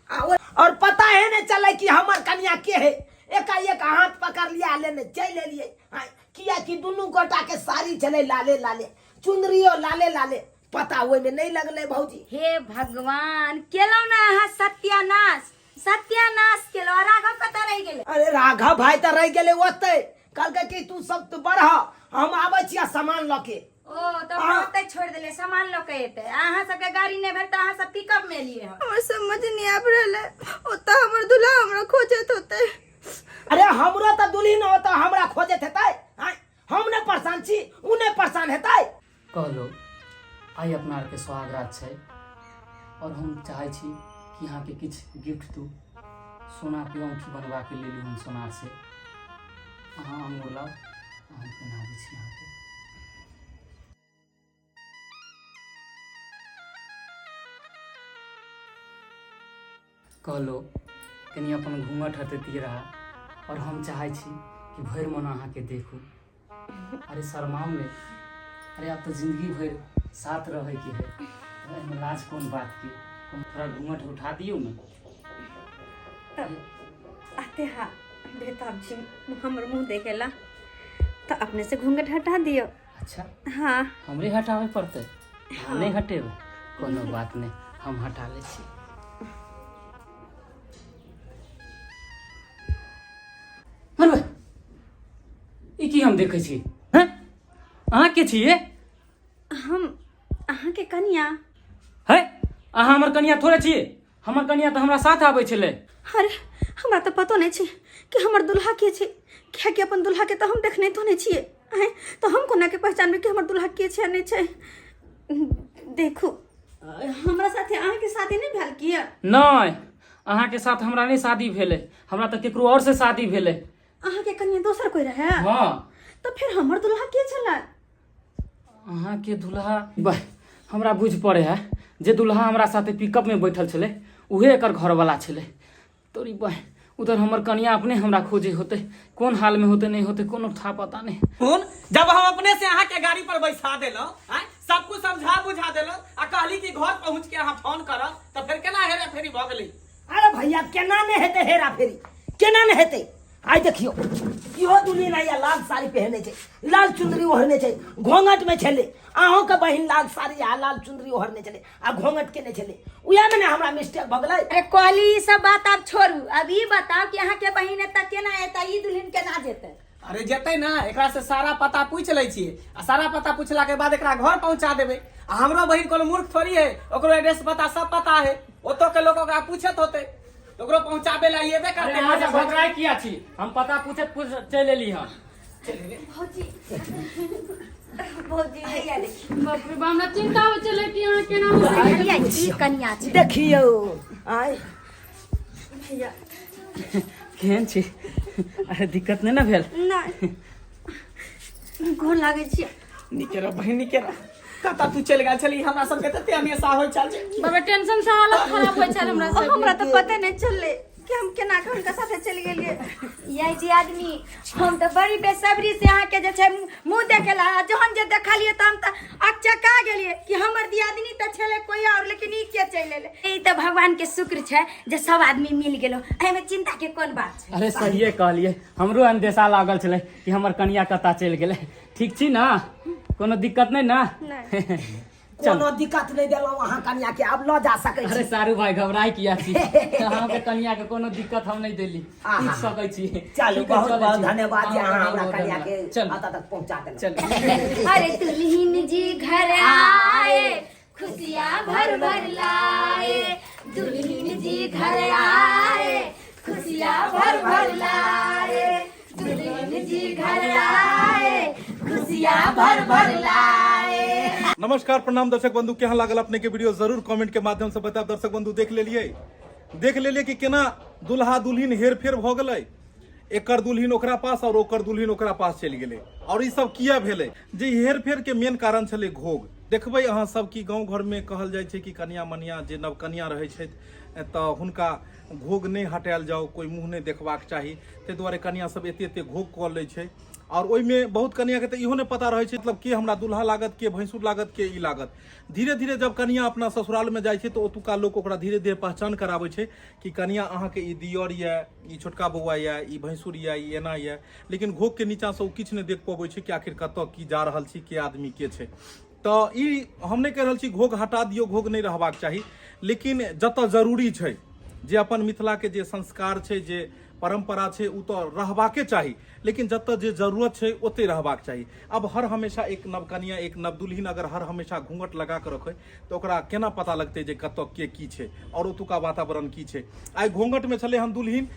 आ और पता है नहीं चले कि हमर कनिया के है एकाएक हाथ पकड़ लिया लेने चलि एलियै आँय, किया कि दुनू गोटा के साड़ी छलै लाले लाले चुनरियो लाले लाले पता ओहिमे नहीं लगलै भौजी हे भगवान केलहुँ ने अहाँ सत्यानाश सत्यानाश केलहुँ आ राघव कतऽ रहि गेलै अरे राघव भाई तऽ रहि गेलै ओतै कहलकै कि तू सब तऽ बढ़ हम आबै छियै सामान लऽ के ओ तऽ ओकरा ओतै छोड़ि देलियै सामान लऽ के एतै अहाँ सबके गाड़ी नहि भेल तऽ अहाँ सब पिकअप मे एलियै हन हमर समझ नहीं आबि रहल है ओतऽ हमर दूल्हा हमरा खोजत होतै अरे हमरो तऽ दुल्हिन ओतऽ हमरा खोजैत हेतै आँय, हम नहि परेशान छी ओ नहि परेशान हेतै कहलहुँ आइ अपना आरके सोहागरात छै आओर हम चाहै छी कि अहाँके किछु गिफ्ट दू। सोनाके औँठी बनबाके लेलहुँ हम सोनारसँ। अहाँ अङ्गूर लाउ, हम पहिनाबै छी अहाँके। कहलो कनि अपन घूँघट हटैतियै रहा आओर हम चाहै छी कि भरि मन अहाँके देखू। अरे शर्माउ नहि, अरे आब तऽ जिंदगी भरि साथ रहैके है, तऽ एहिमे लाज कोन बातके? थोड़ा घूँघट उठा दियौ ने। तऽ आते हा बेताब छी हमर मुँह देखेला, तऽ अपने से घूँघट हटा दियौ। अच्छा। हाँ। हमरे हटाबै पड़तै? अहाँ नहि हटेबै? कोनो बात नहि, हम हटा लै छी। मरबै, ई की हम देखै छी? हैं, अहाँ के छियै? हम अहाँके कनिया। है, अहाँ हमर कनिया थोड़े छियै। हमर कनिया तऽ हमरा साथ आबै छलै। अरे हमरा तऽ पतो नहि छै कि हमर दुल्हा के छै, कियाकि अपन दुल्हा के तऽ हम देखने तो नहि छियै। आँय, तऽ हम कोना के पहचानबै कि हमर दुल्हा के छै आ नहि छै? देखू, हमरा साथे अहाँके शादी नहि भेल की? नहि, अहाँके साथ हमरा नहि शादी भेलै, हमरा तऽ केकरो और से शादी भेलै। अहाँके कनिया दोसर कोई रहे? हाँ। तऽ फिर हमर दुल्हा के छलै? अहाँके दुल्हा बाह, हमरा बुझि पड़े है जे दुल्हा हमरा साथे पिकअप में बैठल छलै उहे एकर घरवाला छलै। तोरी बाह, उधर हमर कनिया अपने हमरा खोजे होते, कोन हाल में होते नहीं होते कोनो था पता नहीं। कोन जब हम अपने से अहाँ के गाड़ी पर बैठा देलहुँ, आँय, सब कुछ समझा बुझा देलहुँ आ कहली कि घर पहुँच के अहाँ फोन करब, तऽ फेर केना हेरा फेरी भऽ गेलै? अरे भैया, केना नहि हेतै हेरा फेरी, केना नहि हेतै? आइ देखियौ, इहो दुल्हिन आइया लाल साड़ी पहिरने छै, लाल चुन्दरी ओढ़ने छै, घोंघट में छलै। अहूँके बहिन लाल साड़ी आ लाल चुन्दरी ओढ़ने छलै आ घोंघट केने छलै, उएह में ने हमरा मिस्टेक भऽ गेलै। अरे कहली, ई सब बात आब छोड़ू, अब ई बताओ कि अहाँ के बहिन एतऽ केना एतै, ई दुल्हिन केना जेतै? अरे जेतै ना, एकरा से सारा पता पूछि लै छियै आ सारा पता पूछला के बाद एकरा घर पहुंचा देबै। आ हमरो बहिन कोनो मूर्ख थोड़ी है, ओकरो एड्रेस पता सब पता है, ओतौ के लोग ओकरा पूछत होतै, ओकरो पहुंचाबे ला एबे अरे करतै। अहाँ सब घबराय किया छी? हम पता पूछत पूछ चलि एली हन। भौजी, भौजी, हैया देखी। बाप रे बाप, हमरा चिंता होइ छलै कि अहाँ केना हो। हैया ई कनिया छै। देखियौ आइ। भैया केहन छी? अरे दिक्कत नहि ने भेल? नहि, गोर लागै छी। नीके रह बहिन, नीके रह। कतऽ तू चलि गेल छली? हमरा सबके तते हमेशा होइ छल जे बाबा टेंशन से हालत खराब होइ छल हमरा सबके। हमरा तऽ पते नहि चललै कि हम केना कऽ हुनका साथे चलि गेलियै। यही जी आदमी, हम तऽ बड़ी बेसब्री से अहाँके जे छै मुँह देखे ला, आ जहन जे देखलियै तऽ हम तऽ अकचका गेलियै कि हमर दियादनी तऽ छलै कोई और, लेकिन ई के चलि एलै? ई तऽ भगवान के शुक्र छै जे सब आदमी मिल गेलो, एहिमे चिंता के कोन बात छै? अरे सहिए कहलियै, हमरो अंदेशा लागल छलै कि हमर कनिया कतऽ चलि गेलै। ठीक छी ना? कोनो दिक्कत नहि ना? नहि। कोनो दिक्कत नहि देलहुँ अहाँ कनिया के, आब लऽ जा सकै अरे छी। सारू भाई, घबराय किया छी? अहाँके कनिया के कोनो दिक्कत हम नहि देली, आहा। पूछ सकै छी। चलू, ठीक है, बहुत चलै बहुत छी। धन्यवाद जे अहाँ बहुत हमरा बहुत कनिया धन्यवाद। के चलू। एतऽ तक पहुँचा देलहुँ। चलू। अरे दुल्हिन जी घर आए, खुशियाँ भर भर लाए, दुल्हिन जी घर आए, खुशियाँ भर भर लाए, दुल्हिन जी घर आए, खुशियाँ भर भर लाए। नमस्कार, प्रणाम दर्शक बंधु, केहन लागल अपने के वीडियो जरूर कमेंट के माध्यम से बताब। दर्शक बंधु, देख लेलिए कि केना दुल्हा दुल्हिन हेर फेर भ गेलै। एकर दुल्हिन ओकरा पास और ओकर दुल्हिन ओकरा पास चलि गेलै। और ई सब किया भेलै? जे हेर फेर के मेन कारण छलै घोघ। देखबै अहाँ सब कि गाँव घर में कहल जाइ छै कि कनिया मनिया जे नवकनिया रहै छथि तऽ हुनका घोघ नहि हटायल जाउ, कोइ मुँह नहि देखबाक चाही। ताहि दुआरे कनिया सब एते एते घोघ कऽ लै छै। और ओहिमे बहुत कनिया के तऽ इहो नहि पता रहै छै, मतलब के हमरा दुल्हा लागत, के भैंसुर लागत, के ई लागत। धीरे धीरे जब कनिया अपना ससुराल में जाइ छै तऽ ओतुका लोक ओकरा धीरे धीरे पहचान कराबै छै कि कनिया अहाँके ई दियर यऽ, ई छोटका बौआ यऽ, ई भैंसुर यऽ, ई एना यऽ। लेकिन घोघ के नीचा से ओ किछु नहि देख पबै छै कि आखिर कतऽ की जा रहल छी, के आदमी के छै। तऽ ई हम नहि कहि रहल छी घोघ हटा दियौ, घोघ नहि रहबाक चाही, लेकिन जतऽ जरूरी छै, जे अपन मिथिलाके जे संस्कार छै, जे परम्परा छै, ओ तऽ रहबाके चाही, लेकिन जतऽ जे जरूरत छै ओतहि रहबाक चाही। आब हर हमेशा एक नवकनिया, एक नवदुल्हिन अगर हर हमेशा घूँघट लगा कऽ रखै तऽ ओकरा केना पता लगतै जे कतऽ के की छै आओर ओतुका वातावरण की छै? आइ घूँघटमे छलै हन दुल्हिन,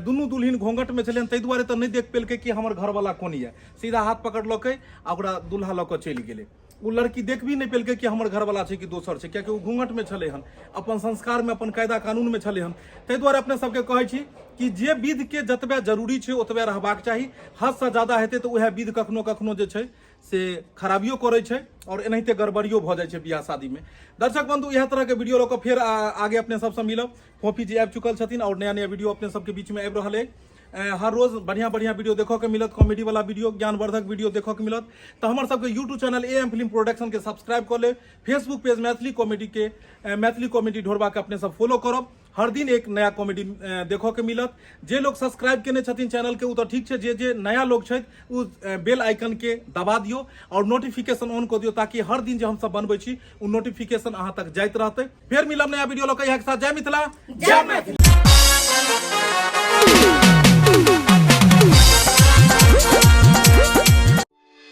दुनू दुल्हिन घूँघटमे छलै हन, ताहि दुआरे तऽ नहि देख पेलकै कि हमर घरवला कोन यऽ। सीधा हाथ पकड़लकै आ ओकरा दुल्हा लऽ कऽ चलि गेलै। ओ लड़की देख भी नहि पेलकै कि हमर घरवला छै कि दोसर छै, कियाकि ओ घूंघटमे छलै हन, अपन संस्कारमे अपन कायदा कानूनमे छलै हन। ताहि दुआरे अपने सबके कहै छी कि जे विधके जतबे जरूरी छै ओतबे रहबाक चाही। हदसँ ज्यादा हेतै तऽ उएह विध कखनो कखनो जे छै से खराबियो करै छै आओर एनाहिते गड़बड़ियो भऽ जाइ छै बियाह शादीमे। दर्शक बंधु, इएह तरहके वीडियो लऽ कऽ फेर आगे अपने सबसँ मिलब। फोफी जी आबि चुकल छथिन आओर नया नया वीडियो अपने सबके बीचमे आबि रहल अइ। हर रोज बढ़िया बढ़िया वीडियो देखऽ के मिलत, कॉमेडी वाला वीडियो, ज्ञानवर्धक वीडियो देखऽ के मिलत। तऽ हमर सबके YouTube channel A M film production के सब्सक्राइब कऽ लेब, फेसबुक पेज मैथिली कॉमेडी के मैथिली कॉमेडी ढोरबा के अपने सब फॉलो करब। हर दिन एक नया कॉमेडी देखऽ के मिलत। जे लोग सब्सक्राइब केने छथिन चैनल के ओ तऽ ठीक छै, जे जे नया लोग छथि ओ बेल आइकन के दबा दियौ और नोटिफिकेशन ऑन कऽ दियौ, ताकि हर दिन जे हमसब बनबै छी ओ नोटिफिकेशन अहाँ तक जाइत रहतै। फेर मिलब नया वीडियो लऽ कऽ, इएह के साथ जय मिथिला जय मैथिली।